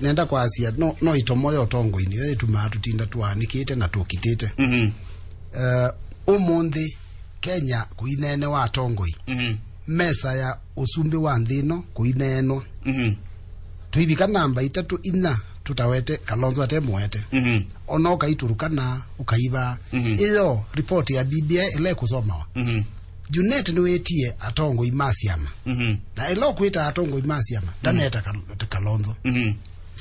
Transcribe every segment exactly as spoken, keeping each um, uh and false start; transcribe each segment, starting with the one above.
Nenda kwasya, no, no itomo ya ũtongoi nĩyo ĩtumaa tũtinda tũanĩkĩte na tũkitĩte. Mhm. Eh, ũmũnthĩ, Kenya kũineenewa atongoi. Mhm. Mesa ya ũsumbĩ wa nthĩ ĩno kũineenwa. Mhm. Tũivika namba itatũ, inya, tũtawete Kalonzo atemũete. Mhm. Ona ũkaitũrũkana, ũkaiva. Mhm. Ĩyo, ripoti ya B B I ĩla ĩkũsomawa. Mhm. Junet nĩwĩtie atongoi ma syama. Mhm. Na ĩla ũkwĩta atongoi ma syama, mhm, ndaneta Kal-, Kalonzo. Mhm.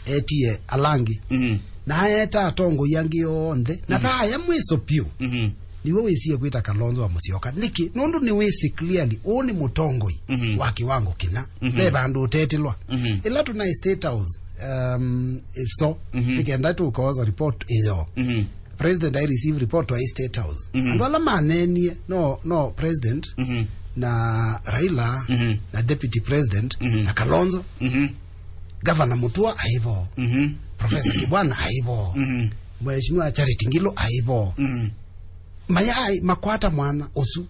Etie ala angĩ. Mhm. Na aeta atongoi angĩ onthe. Na, mhm, vaya mwĩso pyũ, mhm, nĩw'o wĩsie kwĩta Kalonzo wa Musyoka. Nĩkĩ? Nũndũ nĩwĩsĩ clearly, ũũ nĩ mũtongoi, mhm, wa kĩwango kĩna. Mhm. Ve vandũ ũtetĩlwa. Mhm. Ĩla tũnaĩ State House, um, ĩso, mhm, nĩ kenda tũkoosa report ĩyo. Mhm. President ai receive report wa State House. Mhm. Andũ ala maneenie no, no president, mhm, na Raila, mhm, na deputy president, mhm, na Kalonzo. Mhm. Governor Mutua aivo. Mhm. Professor Kibwana aivo. Mhm. Mheshimiwa Charity Ngilu aivo. Mhm. Mayai makwata mwana ũsu.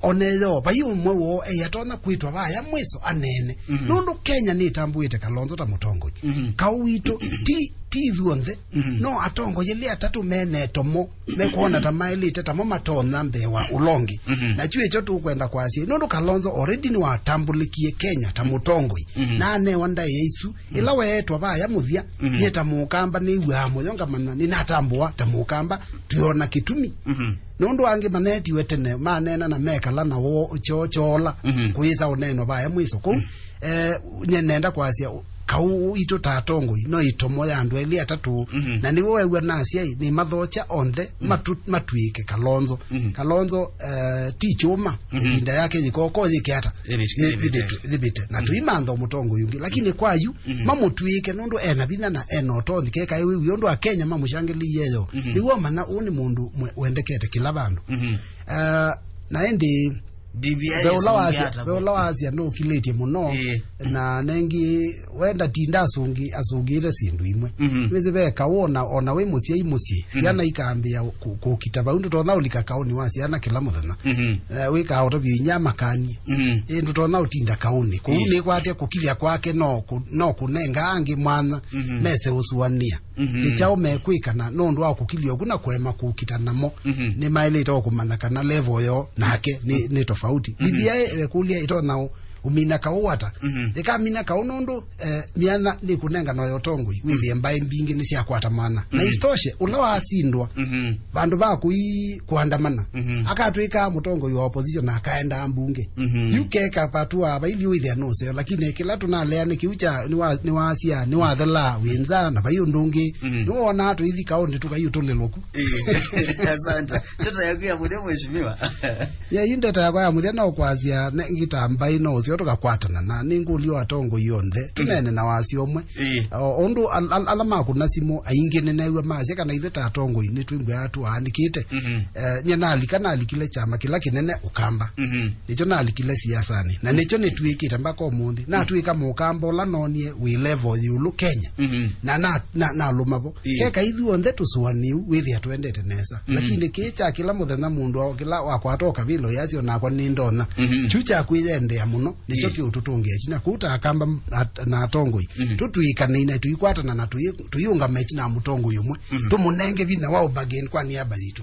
Oneyo, vai ũmwe woo ei atonya kwĩtwa vaya mwĩso aneene. Mhm. Nũndũ Kenya nĩtambũĩte Kalonzo ta mũtongoi. Mhm. Kaũ witũ, ti, ti ithyonthe, mhm, no atongoi elĩ atatũ mene itomo, mekwona ta maĩlĩte tamo matonya mbee wa ũla ũngĩ. Mhm. Na kyu ĩkyo tũkwenda kwasya, nũndũ Kalonzo already nĩwatambũlĩkie Kenya ta mũtongoi, mhm, na anewa ndaĩa isu, ĩla weetwa vaya mũthya, mhm, nyie ta mũkamba nĩw'aa mũyo ngamanya nĩnatambũa ta mũkamba, twĩona kĩtumi. Mhm. Nũndũ angĩ maneetiwe tene, maneena na mekala na woo kyoo kyoola, mhm, kũyĩsa ũneenwa vaya mwĩso kũu. Mhm. Eh, nye nenda kwasya, kaũ witũ ta atongoi, no itomo ya andũ elĩ atatũ, mhm, na nĩw'o wew'a nasya, nĩmathokya onthe, mhm, matu-, matw'ĩke Kalonzo. Mhm. Kalonzo, eh, ti kyũma, mhm, ĩvinda yake yĩkoko yĩke ata? Yĩvĩte, yĩ-, yĩvĩte. Yĩvĩte, yĩvĩte. Na, mhm, tũimantha mũtongoi ũngĩ. Lakini kwa yu, mhm, mamũtw'ĩke nũndũ ena vinya na ena ũtonyi. Kekaĩ wĩw'e ũndũ Akenya mamũshangĩlĩie yo. Mhm. Nĩw'o manya ũũ nĩ mũndũ mwe-, wendekete kĩla vandũ. Mhm. Eh, na ĩndĩ B B I ve ũla ĩsũngĩa wasya, ata ve ũla wasya nũkilĩtye mũno. Ĩĩ. Na nengi wenda tinda asũngi-, asũngĩĩte syĩndũ imwe. Mhm. Wĩsĩ ve kaũ ona, ona wĩ mũsyai mũsyĩ, mhm, syana ikambĩa kũ-, kũkita vau, ndũtonya ũlika kaũnĩ wa syana kĩla mũthenya. Mhm. Eh, wĩkaa ũtavyo inya makanie. Mhm. Ĩ, ndũtonya ũtinda kaũnĩ. Kũu, ĩĩ, nĩkwatya kũkilya kwake no kũ-, no kũnenga angĩ mwanya, mhm, mese ũsũanĩa. Mhm. Nĩ kyaũ mekwĩka na nũndũ wa kũkilya ũku na kũema kũkita namo, mhm, nĩmaĩlĩte o kũmanya kana level yoo nake nĩ, nĩ tofauti. Mhm. B B I ĩkũlya ĩtonya ũ-, ũmina kaũ ata? Mhm. Ĩkamina kaũ nũndũ, eh, myanya nĩkũnengana yo ũtongoi, wĩthĩe mbaĩ mbingĩ nĩsyakwata mwanya. Na, mhm, isitoshe, ũla wasindwa, mhm, vandũ va kũi-, kũandamana, mhm, akatw'ĩka mũtongoi wa opposition na akaendaa mbunge. Mhm. Yu keka patua vaili wĩthĩa nũseo, lakini kĩla tũnalea nĩ kĩu kya nĩwa-, nĩwasya, nĩwathela, wĩ nza, na vai ũndũ ũngĩ. Mhm. Nĩwonaa tũithi kaũnĩ tũkaiũtũlĩlwa ku. Ĩĩ. Asante. Ndeto yaku ya mũthya, mheshimiwa. Ya, yu ndeto yakwa ya mũthya no kwasya ne-, ngĩta mbaĩ no ũseo tũkakwatana na nĩngũlyo atongoi onthe. Tũneene na wasya ũmwe. Ĩĩ. O, ũndũ al-, al-, ala makũna simũ aingĩ nĩneew'a masya kana ithuĩ ta atongoi nĩtwĩmbwaa tũaanĩkĩte. Mhm. Eh, nye nalika, nalikile kyama kĩla kĩnene Ũkamba. Mhm. Nĩkyo nalikile siasanĩ. Na nĩkyo nĩtw'ĩkĩte mpaka ũmũnthĩ. Natw'ĩka mũkamba ũla noonie wĩ level ĩũlũ Kenya. Mhm. Na, na, na, nalũma vo. Ĩĩ. Keka ithuonthe tũsũanĩu wĩthĩa twendete nesa. Mhm. Lakini kĩĩ kya kĩla mũthenya mũndũ o kĩla wakwata o kavĩla ũyasya onakwa nĩndonya. Mhm. Kyu kya kwĩyendea mũno. Nĩkyo, ĩĩ, kĩũtũtũngĩa ĩtina. Kũu ta Akamba m-, at-, na atongoi, mhm, tũtw'ĩkanei na tũikwatana na tũi-, tũiũngama ĩtina wa mũtongoi ũmwe. Mhm. Tũmũnenge vinya wa ũbargain kwa nĩamba yitũ.